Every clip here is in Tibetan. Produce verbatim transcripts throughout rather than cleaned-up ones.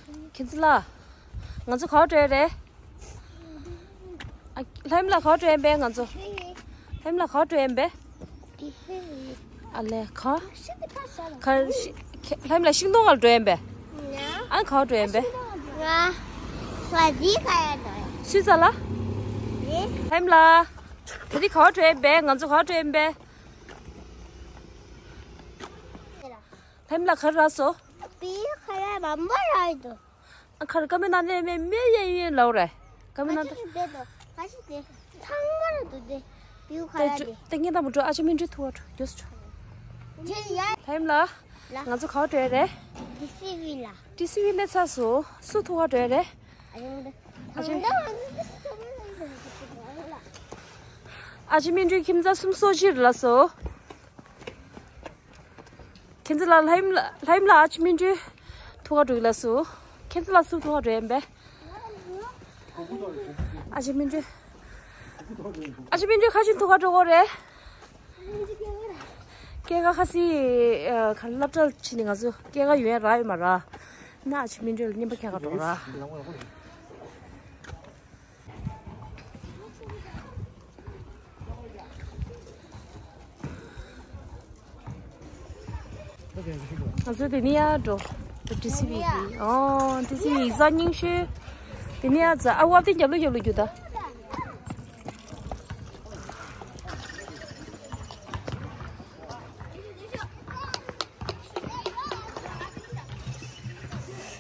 ཁྱེད་ཚོ་ལ། ང་ཚོ་ག་པར་འགྲོ་ཡ་རེད། ཨ། ལྷ་ཡུམ་ལགས་ག་པར་འགྲོ་ཡིན་པས་ང་ཚོ། ལྷ་ཡུམ་ལགས་ག་པར་འགྲོ་ཡིན་པས། ཨ་ལས་ག། ག་ཤི། ལྷ་ཡུམ་ལགས་ཤིང་སྡོང་ཁར་འགྲོ་ཡིན་པས། ཨ། ག་པར་འགྲོ་ཡིན་པས། ང་། ང་འདི་ག་ཡ་འགྲོ་ཡ། སུས་ཙ་ལ། ལྷ་ཡུམ་ལགས། ད་འདི་ག་པར་འགྲོ་ཡིན་པས། ང་ཚོ་ག་པར་འགྲོ་ཡིན་པས། ལྷ་ཡུམ་ལགས་ག་རེ་རག་སོང་། པི་ཁ་ཡ་མང་པོ་རག་འདུག་ཨ། ཁར་ཀ་མེ་ན་ནས་མེ་མེ་ཡེ་ཡེ་ལའོ་རེ། ཀ་མེ་ན་ཏ། ང་ཅི་དེ་དོ། ང་ཅི་དེ། ཚང་མ་ར་འདུག་དེ། པི་ཁ་ཡ་དེ། ཏེ་ངེད་དང་མོ་འགྲོ། ཨ་ཅེ་མིན་འགྲོ་ཐུག་བ་འགྲོ། རྒྱོས་འགྲོ། ཅི་ཡ། ལྷ་ཡུམ་ལགས། ལ། ང་ཚོ་ག་པར་འགྲོ་ཡ་རེད། ཏི་སི་ཝི་ལ། ཏི་སི་ཝི་སླེབས་ཚར་སོང་། སུ་ཐུག་ག་འགྲོ་ཡ་རེད། ཨ་ཅེ། ཨ་ཅེ། ཨ་ཅེ་མིན་འགྲོ་ཁྱིམ་ཚང་གསུམ་སོ་གཅིག་ལ་སོ། ཁྱེད་ཚོ་ལ་ལྷ་ཡུམ་ལགས། ལྷ་ཡུམ་ལགས་ཨ་ཅེ་མིན་འགྲོ་ཐུག་ག་འགྲོ་གི་ལ་སོ། ཁྱེད་ཚོ་ལ་སུ་ཐུག་ག་འགྲོ་ཡིན་པས། ཨ་ཅེ་མིན་འགྲོ། ཨ་ཅེ་མིན་འགྲོ་ཁ་ཆེམས་ཐུག་ག་འགྲོ་གོ་རེད། སྐྱེས་སྐར་ཁ་སི། ཨ། ཁ་སློབ་གྲྭར་ཕྱིན་ནས་ང་ཚོ་སྐྱེས་སྐར་ཡོད་རག་ཡོད་མ་ར། ན་ཨ་ཅེ་མིན་འགྲོ་ལ་རྔན་པ་ཁྱེར་ག་འགྲོ་ར། ང་ཚོ་དེ་ནས་ཡར་འགྲོ། ཏི་སི་ཝི་གི། ཨོ། ཏི་སི་ཝི་གི་ཡིག་ཚང་རྙིང་ཤོས། དེ་ནས་ཡར་འཛེགས། ཨ། འོ་དེ་རྒྱབ་ལོགས་རྒྱབ་ལོགས་རྒྱུགས་ད།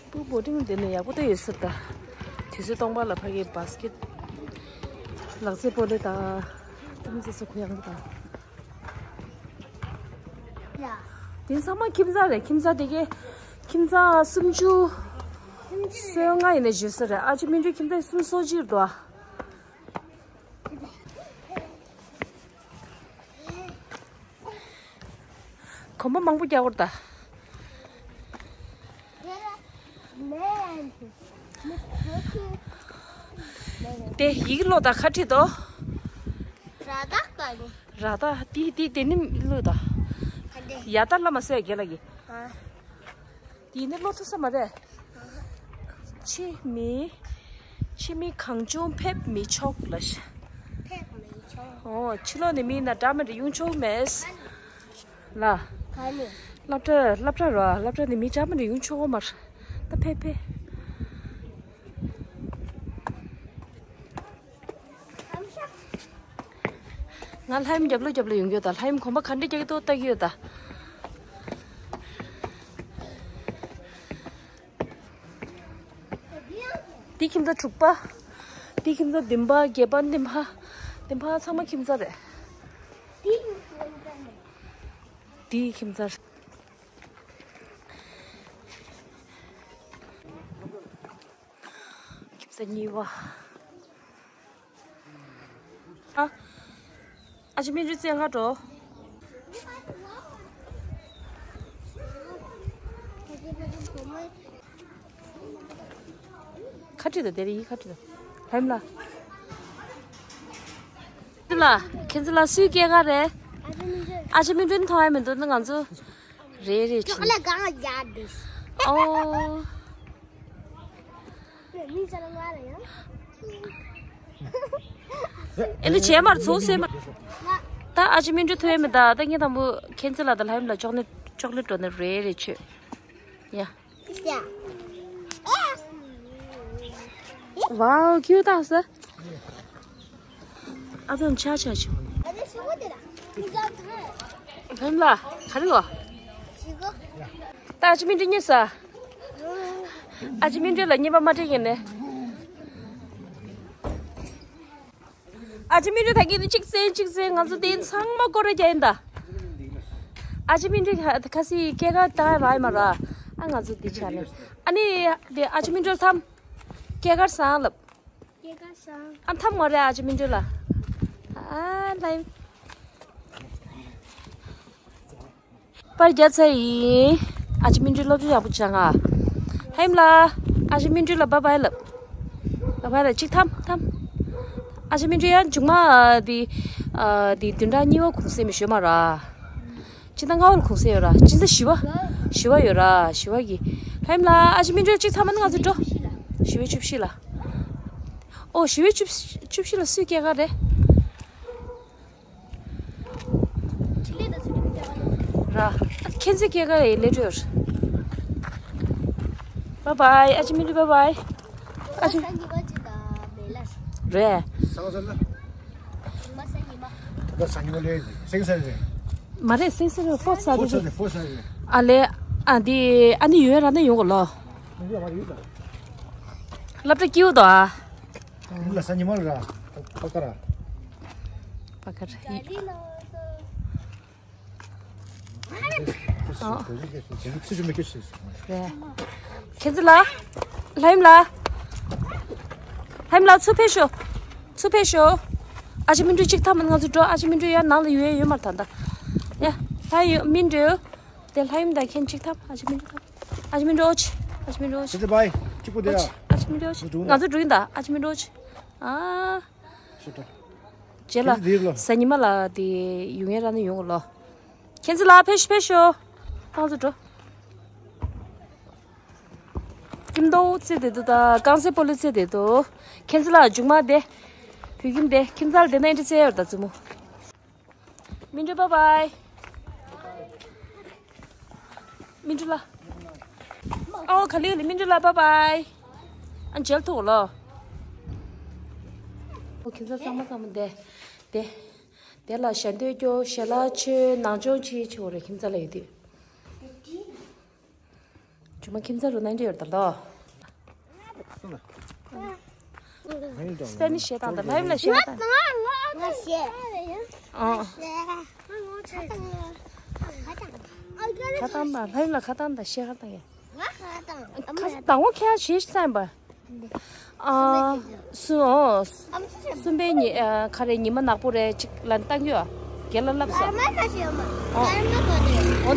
སྤུ་བོ་ཊིང་དེ་ནས་ཡག་པོ་ཏོ་ཡོད་ས་ད། དུས་ཚོད་སྟོང་པ་ལ་ཕ་གི་བཱ་སི་ཀེཊ་ལག་རྩེད་སྤོ་ལོ་དང་། ཏིང་ཙི་སོ་ཁོ་ཡང་དང་། དེ་ཚང་མ་ཁྱིམ་ཚང་རེད། ཁྱིམ་ཚང་དེ་གའི་ཁྱིམ་ཚང་སུམ་ཅུ་སོ་ལྔ་ཡིན་ན་བརྗོད་ས་རེད། ཨ་ཅེ་མིན་འགྲོའི་ཁྱིམ་ཚང་སུམ་ཅུ་སོ་གཅིག་རེད་དོ། གོམ་པ་མང་པོ་རྒྱག་དགོས་རེད་ད། དེ་ཡིག་ཀློག་དང་ག་བྲིས་དོ། ར་ད་ག་ནི། ར་ད་དེ་དེ་དེ་ནི་ཀློག་དང་། ག་འདྲ། ཡ་ད་བླ་མ་སེ་རྒྱལ་ལ་གི། ཨ། དེ་ནི་ཀློག་ཐུབ་ས་མ་རེད། ཕྱི་མི། ཕྱི་མི་གང་བྱུང་ཕེབས་མི་ཆོག་ལ། ཕེབས་མི་ཆོག་ཨོ། ཕྱི་ལོགས་ནས་མི་ཡིན་ན་འདྲ་མི་འདྲ་ཡོང་ཆོག་མེད། ལ། ག་ནས། སློབ་གྲྭ། སློབ་གྲྭ་ར། སློབ་གྲྭ་ནས་མི་འདྲ་མི་འདྲ་ཡོང་ཆོག་མ་རེད། ད་ཕེབས་ཕེབས། ང་ལྷ་ཡུམ་རྒྱབ་ལོགས་རྒྱབ་ལོགས་ཡོང་གི་ཡོད་ད། ལྷ་ཡུམ་གོམ་པ་ག་འདྲ་རྒྱག་གི་འདུག་ལྟ་གི་ཡོད་ད། འདི་ཁྱིམ་ཚང་དྲུག་པ། འདི་ཁྱིམ་ཚང་བདུན་པ། བརྒྱད་པ། བདུན་པ། བདུན་པ་ཚང་མ་ཁྱིམ་ཚང་རེད། འདི་ཁྱིམ་ཚང་། ཁྱིམ་ཚང་གཉིས་པ། ཨ། ཨ་ཅེ་མིན་འགྲོ་རྩེད་ག་འགྲོ། ཁ་བྲིས་དང་དེ་རིང་ཁ་བྲིས་དང་། ལྷ་ཡུམ་ལགས། ལ། ཁྱེད་ཚོ་ལ་སུའི་སྐྱེས་སྐར་རེད། ཨ་ཅེ་མིན་འགྲོ་མཐོང་ཡ་མི་འདུག་ན་ང་ཚོ་རེ་རེ་བྱེད། ཨོ། ཨེ་ལི་བྱས་མར་ཚོགས་སེ་མ། ད་ཨ་ཅེ་མིན་འགྲོ་ཐོས་མི་ད། ད་ངས་དང་པོ་ཁྱེད་ཚོ་ལ་ད་ལྷ་ཡུམ་ལ་ཅོག་ལེ་ཅོག་ལེ་སྤྲོད་ནས་རེ་རེ་མཆོད། ཡ། ཝའོ། ཁྱིའུ་ཏག་ས། ཨ་ཙམ་ཆ་ཆ་ཆུ། ཧམ་ལ། ག་རེ་བ། ད་ཨ་ཅེ་མིན་འགྲོ་རྙེད་ས། ཨ་ཅེ་མིན་འགྲོ་ལ་རྙེད་པ་མ་སྤྲད་ཡིན་ནས། ཨ་ཅེ་མིན་འགྲོ་ད་གིན་གཅིག་བཙལ་གཅིག་བཙལ། ང་ཚོ་དེ་ཚང་མ་སྐོར་ར་རྒྱག་ཡིན་ད། ཨ་ཅེ་མིན་འགྲོ་ཁ་སི་སྐྱེས་སྐར་ད་རག་མ་རག་ཨ་ང་ཚོ་དེ་ཆ་ནས། ཨ་ནི་དེ་ཨ་ཅེ་མིན་འགྲོ་ལ་འཐམ། སྐྱེས་སྐར་བཟང་ལབ། སྐྱེས་སྐར་བཟང་། ཨ་འཐམ་མ་རེད་ཨ་ཅེ་མིན་འགྲོ་ལ། ཨ་ལ་ཡིན། པར་རྒྱག་ཚར་ཡིན། ཨ་ཅེ་མིན་འགྲོ་སློབ་སྦྱོང་ཡག་པོ་བྱ་ང་། ཧེམ་ལ། ཨ་ཅེ་མིན་འགྲོ་ལ་བྷའི་བྷའི་ལབ། བྷའི་བྷའི་ལབ། གཅིག་འཐམ་འཐམ། ཨ་ཅེ་མིན་འགྲོ་ཡང་མཇུག་མ་དེ། ཨ་དེ་བདུན་ཕྲག་གཉིས་པ་གུང་སེང་མི་ཞོ་མ་ར། སྤྱི་ཟླ་ལྔ་པ་ལ་གུང་སེང་ཡོད་ར། སྤྱི་ཟླ་བཞི་པ། བཞི་པ་ཡོད་ར། བཞི་པ་གི། ཕེམ་ལ་ཨ་ཅེ་མིན་འགྲོ་གཅིག་ཐ་མ་ང་ཚོ་འགྲོ། ཞི་བའི་བཅུ་བཞི་ལ། ཨོ་ཞི་བའི་བཅུ་བཅུ་བཞི་ལ་སུས་སྐྱེས་ག་རེད། ར། ཁྱེད་ཚོས་སྐྱེས་ག་ཡི་ལས་འགྲོ། བའི་བའི། ཨ་ཅེ་མིན་འགྲོ་བའི་བའི། ཨ་ཅེ། རེད། ད་ལྟ་སང་ཉིན་མ་ལས་སེང་ས་རེད། མ་རེད་སེང་ས་རེད་ཧྥོ་ས་ཧྥོ་ས་རེད། རེད་ཧྥོ་ས་རེད། ཨ་ལས། ཨ་འདི་ཨ་ནི་ཡོད་ར་ནི་ཡོང་གོ་ལོ། ཡོད་ར་ཡོད་ད། སློབ་གྲྭ་སྐྱིད་པོ་འདུག་ཨ། ལ་སང་ཉིན་མ་ལ་ར། པ་ཀ་ར། པ་ཀ་ར། ཨ། རེད། ཁྱེད་ཚོ་ལ། ལྷ་ཡུམ་ལ། ལྷ་ཡུམ་ལ་ཚུར་ཕེབས་ཤོག་ཚུར་ཕེབས་ཤོག་ཨ་ཅེ་མིན་འགྲོ་གཅིག་ཐམ་ང་ཚོ་འགྲོ། ཨ་ཅེ་མིན་འགྲོ་ཡ་ནང་ལ་ཡོད་ཡོད་མ་རེད་ད་ལྟ། ཡ། ལྷ་ཡུམ་མིན་འགྲོ། དེ་ལྷ་ཡུམ་དང་ཁྱེད་གཅིག་ཐམ། ཨ་ཅེ་མིན་འགྲོ་ཐམ། ཨ་ཅེ་མིན་འགྲོ་ཨོ་ཆི། ཨ་ཅེ་མིན་འགྲོ་ཨོ་ཆི། ཁྱེད་ཚོ་བའི་གཅིག་པོ་དེ་ཨོ་ཆི། ཡ། ཨ་ཅེ་མིན་འགྲོ་ཨོ་ཆི། ང་ཚོ་འགྲོ་ཡིན་ད། ཨ་ཅེ་མིན་འགྲོ་ཨོ་ཆི། ཨ། ཤོད་དོ། རྗེས་ལ། ཁྱེད་ཚོ་འདིར་ལོ། གཟའ་ཉི་མ་ལ་དེ་ཡུལ་ངན་ར་ནི་ཡོང་གི་ལོ། ཁྱེད་ཚོ་ལ་ཕེབས་ཤོག་ཕེབས་ཤོག་ང་ཚོ་འགྲོ། ཀིམ་དོ་ཚེ་དེ་དུ་ད་རྐང་རྩེད་སྤོ་ལོ་ཚེ་དེ་དུ། ཁྱེད་ཚོ་ལ་མཇུག་མ་དེ། བོད་ཁྱིམ་དེ་ཁྱིམ་ཚང་དེ་ན་ཨེ་འདྲ་ཚེ་ཡོད་ད་བཙུན་མོ། མིན་འགྲོ་བའི་བའི། མིན་འགྲོ་ལ། ཨོ་ག་ལེ་ག་ལེ་མིན་འགྲོ་ལ་བའི་བའི། ཨ་མཇལ་ཐུབ་ལོ། ཨོ་ཁྱེད་ཚོ་ཚང་མ་ཚང་མ་དེ། དེ། དེ་ལ་ཞལ་འདོན་སྐྱོ་ཞལ་ལག་མཆོད་ནང་སྦྱོང་ཆེ་ཆེ་བོ་རེ་ཁྱིམ་ཚང་ལ་ཡོད་དུས། ཇུ་མ་ཁྱིམ་ཚང་རུ་ནང་འདྲ་ཡོད་ད་ལོ། སྤེ་ནི་བཤད་སྟངས་དང་ལྷ་ཡུམ་ལ་བཤད་སྟངས། ང་ཤེས། ཨ། ཁ་བཏང་པ་ལྷ་ཡུམ་ལ་ཁ་བཏང་དང་བཤད་ཁ་བཏང་ཡ། ང་ཁ་བཏང་། ཁ་བཏང་བ་ཁྱེད་ཤེས་བསམ་པ། ཨ། སུ་ཨོ། སུམ་པའི་ཉི་ཨ་ཁ་རེ་ཉི་མ་ནག་པོ་རེ་གཅིག་ལ་བཏང་གི་ཡོད། རྒན་ལ་ལབ་སོང་། ཨོ། ཨོ་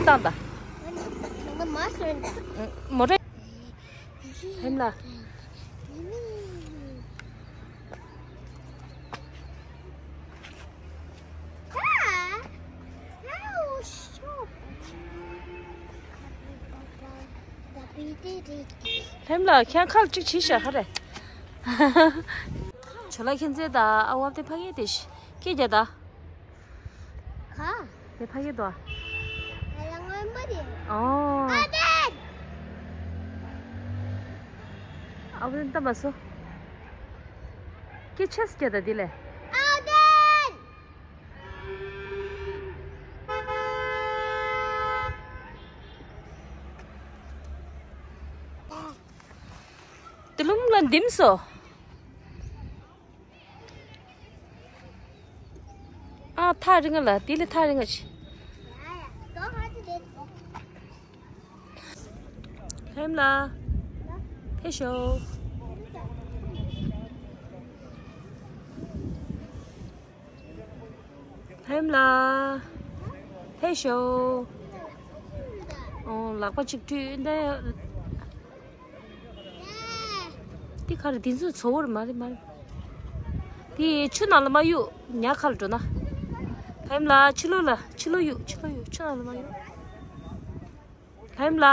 བཏང་ད། མོ་རེ། ཧེམ་ལ། ལྷམ་ལ་ཁྱེད་ཁ་ལ་གཅིག་བྱིས་ཤག་ཧ་རེ། ཇོ་ལགས་ཁྱེད་ཚེ་ད་ཨ་བབ་དེ་ཕ་གི་དེ་ཤི་ཁྱེད་རྒྱ་ད། ག་དེ་ཕ་གི་དོ། ཨ་ཡ་ངོ་མ་རེད། ཨོ། ཨ་དན། ཨ་བུ་ད་མ་སོ། ཁྱེད་ཆས་རྒྱ་ད་དེ་ལས། ཨ་དན། དེ་ལུམ་ལ་འདིམ་སོ། ཨ་ཐག་རིང་ལ་དེ་ལས་ཐག་རིང་ང་ཆེ། ལྷམ་ལ། ཕེབས་ཤོག་ལྷམ་ལ། ཕེབས་ཤོག་ཨོ་ལག་པ་གཅིག་བཀྲུས་འདི། འདི་ག་རེ་འདི་ཚོ་བཙོག་པོ་རེད་མ་རེད་མ་རེད། འདི་ཆུ་ནང་ལ་མ་གཡུག་ཉ་ཁ་ལ་འགྲོ་ན། ལྷམ་ལ་ཕྱི་ལོགས་ལ་ཕྱི་ལོགས་གཡུག་ཕྱི་ལོགས་གཡུག་ཆུ་ནང་ལ་མ་གཡུག་ལྷམ་ལ།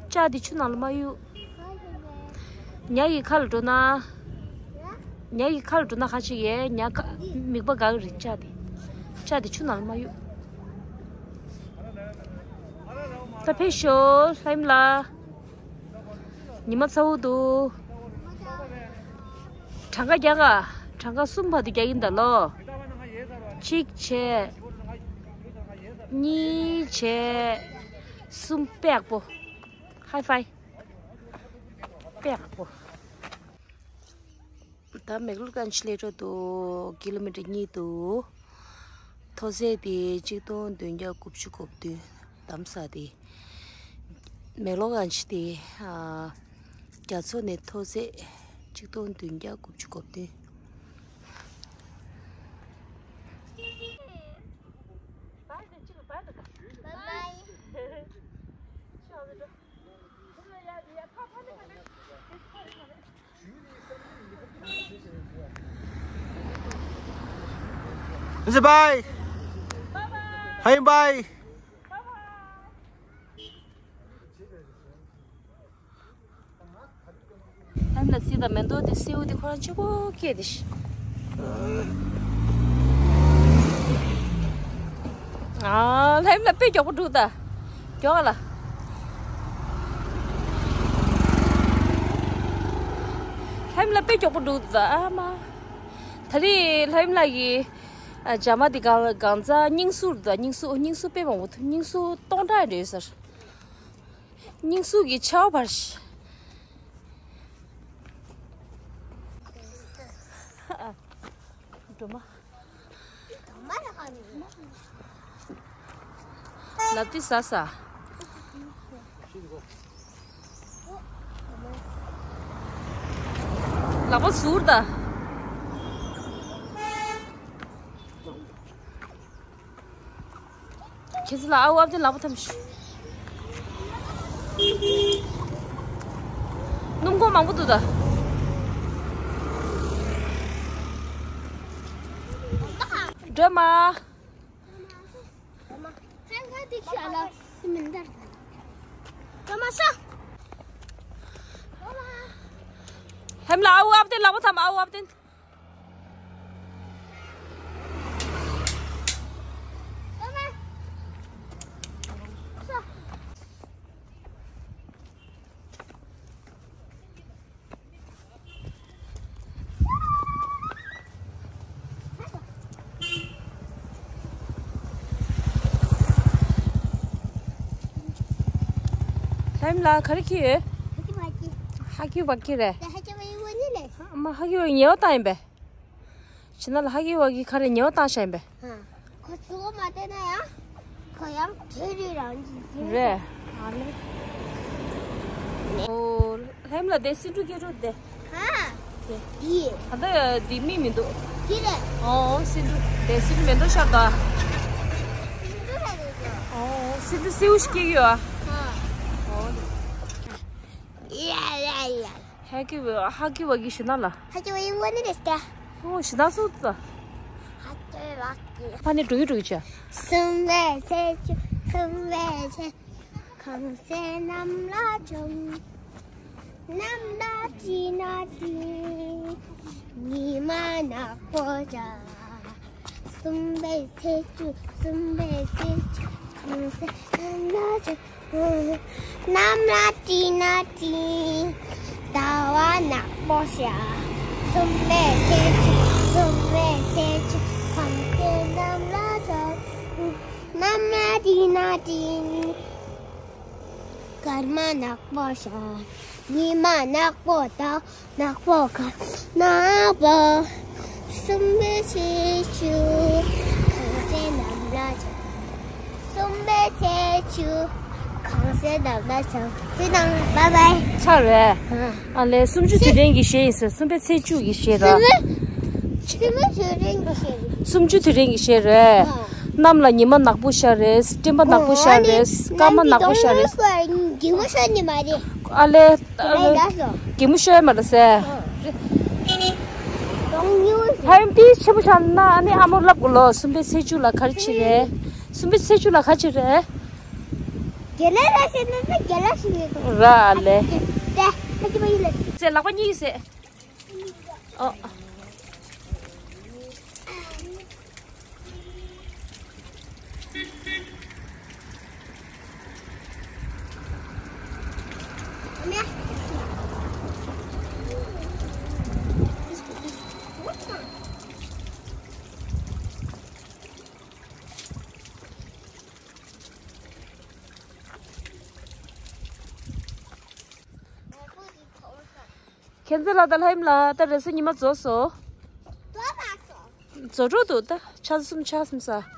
ལྕགས་འདི་ཆུ་ནང་ལ་མ་གཡུག་ཉ་ཡི་ཁ་ལ་འགྲོ་ན། ཉ་ཡི་ཁ་ལ་འགྲོ་ན་ཁ་ཅིག་ཡས་ཉ་ཁ་མིད་པ་འགག་གི་རེད་ལྕགས་འདི། ལྕགས་འདི་ཆུ་ནང་ལ་མ་གཡུག་ད་ཕེབས་ཤོག་ལྷམ་ལ། ཉི་མ་ཚ་བོ་འདུག་གྲངས་ཀ་རྒྱག་ག་གྲངས་ཀ་གསུམ་བར་དུ་རྒྱག་གིན་ད་ལོ། གཅིག་བྱས། གཉིས་བྱས། གསུམ་པགས་པོ། ཧའི་ཧྥའི། པགས་པོ། ད་མེག་ལོར་གན་ཆི་སླེབས་འགྲོ་འདུག་ཀི་ལོ་མི་ཊར་གཉིས་འདུག་མཐོ་ཚད་དེ་གཅིག་སྟོང་བདུན་བརྒྱ་དགུ་བཅུ་གོ་བདུན། འདམ་ས་དེ། མེག་ལོར་གན་ཆི་དེ། ཨ། རྒྱ་མཚོ་ནས་མཐོ་ཚད་གཅིག་སྟོང་བདུན་བརྒྱ་དགུ་བཅུ་གོ་བདུན། Bye. Bye. Bye. Bye. ལྷམ་ལ་སི་དང་མེ་ཏོག་དེ་སེའུ་དེ་ཁོ་རང་ཆེ་པོ་སྐྱེས་དེ་ཤི། ཨ། ལྷམ་ལ་དཔེ་མགྱོགས་པོ་འགྲོ་ད། མགྱོགས་ལ། ལྷམ་ལ་དཔེ་མགྱོགས་པོ་འགྲོ་ད་ཨ་མ། ད་རེས་ལྷམ་ལ་ཡི། ཨ། ཇ་མ་དེ་གང་གང་ཚ་རྙིང་སུ་རུ་ད་རྙིང་སུ་རྙིང་སུ་དཔེ་མང་པོ་འདུག་རྙིང་སུ་སྟོང་ཕྲག་འདྲ་ཡོད་ས་རེད། རྙིང་སུ་གི་ཆར་པ་བར་ཤི། སྒྲོལ་མ། ལབ་དུས་ཟ་ཟ། ལག་པ་ཟུར་ད། ཁྱེད་ཚོ་ལ་ཨ་བབ་དེ་ལག་པ་ཐམ་ཤུ། སྣུམ་འཁོར་མང་པོ་འདུག་ད། སྒྲོལ་མ། ཧེམ་ལ་ཨ་བབ་དེ་ལག་པ་ཐམ་ཨ་བབ་དེ། ལྷམ་ལ་ག་རེ་ཁྱེར་ཡོད། ཧ་ཀི་བ་ཀི་རེད། མ་ཧ་ཀི་བ་ཉེ་བ་བཏང་ཡིན་པས། ཕྱི་ནང་ལ་ཧ་གི་ཝ་གི་ཁ་རེ་ཉེ་བ་བཏང་བཞག་ཡིན་པས། ཁོ་ཚོ་མ་བལྟས་ན་ཡང་ཁོ་ཡང་བྲེལ་རེ་རང་གི་ཟེར། རེད། ཨ་ལེ། ཨོ། ལྷམ་ལ་དེ་སེ་འབྲུ་སྐྱེ་འགྲོ་དེ། ཧ། དེ། དེ། ད་ལྟ་དེ་མིག་མི་འདུག་དེ་རེད། ཨོ་སེ་འབྲུ་དེ་སེ་འབྲུ་མེ་ཏོག་ཤར་ད། སེ་འབྲུ་རེད་རེད་རེད། ཨོ་སེ་འབྲུ་སེའུ་ཞིག་སྐྱེ་གི་ཡོད་ཨ། ཧ། ཨོ། ཡ་ཡ་ཡ། ཧ་གི་ཝ་ཧ་གི་ཝ་གི་ཤི་ན་ལ། ཧ་གི་ཝ་ཡིན་ཝ་ནི་རེ་སྐྱ། ཨོ་ཤི་ན་སུ་ད། ཧ་གི་ཝ་གི། ཕ་ནི་འགྲོ་གི་འགྲོ་གི་ཆ། གསུམ་པའི་ཚེས་བཅུ་གསུམ་པའི་ཚེས། གང་ཟེར་གནམ་ལ་བྱུང་། གནམ་ལ་དྲིས་ན་དྲིས། ཉི་མ་ནག་པོ་འཇའ། གསུམ་པའི་ཚེས་བཅུ་གསུམ་པའི་ཚེས་བཅུ། གང་ཟེར་གནམ་ལ་བྱུང་། གནམ་ལ་དྲིས་ན་དྲིས། ཟླ་བ་ནག་པོ་ཤར། གསུམ་པའི་ཚེས་བཅུ་གསུམ་པའི་ཚེས་བཅུ། གང་ཟེར་གནམ་ལ་བྱུང་། གནམ་ལ་དྲིས་ན་དྲིས། སྐར་མ་ནག་པོ་ཤར། ཉི་མ་ནག་པོ་ཟླ་ནག་པོ་ག་ནག་པོ། གསུམ་པའི་ཚེས་བཅུ། གང་ཟེར་གནམ་ལ་བྱུང་། གསུམ་པའི་ཚེས་བཅུ། གང་ཟེར་གནམ་ལ་བྱུང་། ཅི་དང་བཱའི་བཱའི། ཚར་རེད། ཨ་ལས་སུམ་ཅུ་དུས་དྲན་གྱི་གཞས་ཡིན་ཟེར། གསུམ་པའི་ཚེས་བཅུ་གི་གཞས་ར། སུམ་པའི་དུས་དྲན་གྱི་གཞས་རེད། སུམ་ཅུ་དུས་དྲན་གྱི་གཞས་རེད། གནམ་ལ་ཉི་མ་ནག་པོ་ཤར་རེད། སྤྲིན་པ་ནག་པོ་ཤར་རེད། སྐར་མ་ནག་པོ་ཤར་རེད། གད་མོ་ཤོར་ནི་མ་རེད། ཨ་ལས། གད་མོ་ཤོར་མ་རེད་ཟེར། ཧ་ཡང་པི་ཆེ་པོ་ཤར་ན་ཨ་ནི་ཨ་མོ་ལབ་དགོས་ལོ། སུམ་པའི་ཚེས་བཅུ་ལ་ག་རེ་བྱེད་རེད། སུམ་པའི་ཚེས་བཅུ་ལ་ག་བྱེད་རེད། རྒན་ལགས་ལ་བཤད་ན་ད་རྒན་ལགས་ཤིག་ཡོད་དོ། ར་ལེ། ད་ད་ཅི་མ་ཡིན་ལ། ཟེར་ལག་པ་གཉིས་ཟེར། ཨོ། ཁྱེད་ཚོ་ལ་ད་ལྷ་ཡིམ་ལ་ད་རེས་གཟའ་ཉི་མ་རྫོགས་སོང་། རྫོགས་འགྲོ་འདུག་ད་ཆ་གསུམ་ཆ་གསུམ་ས།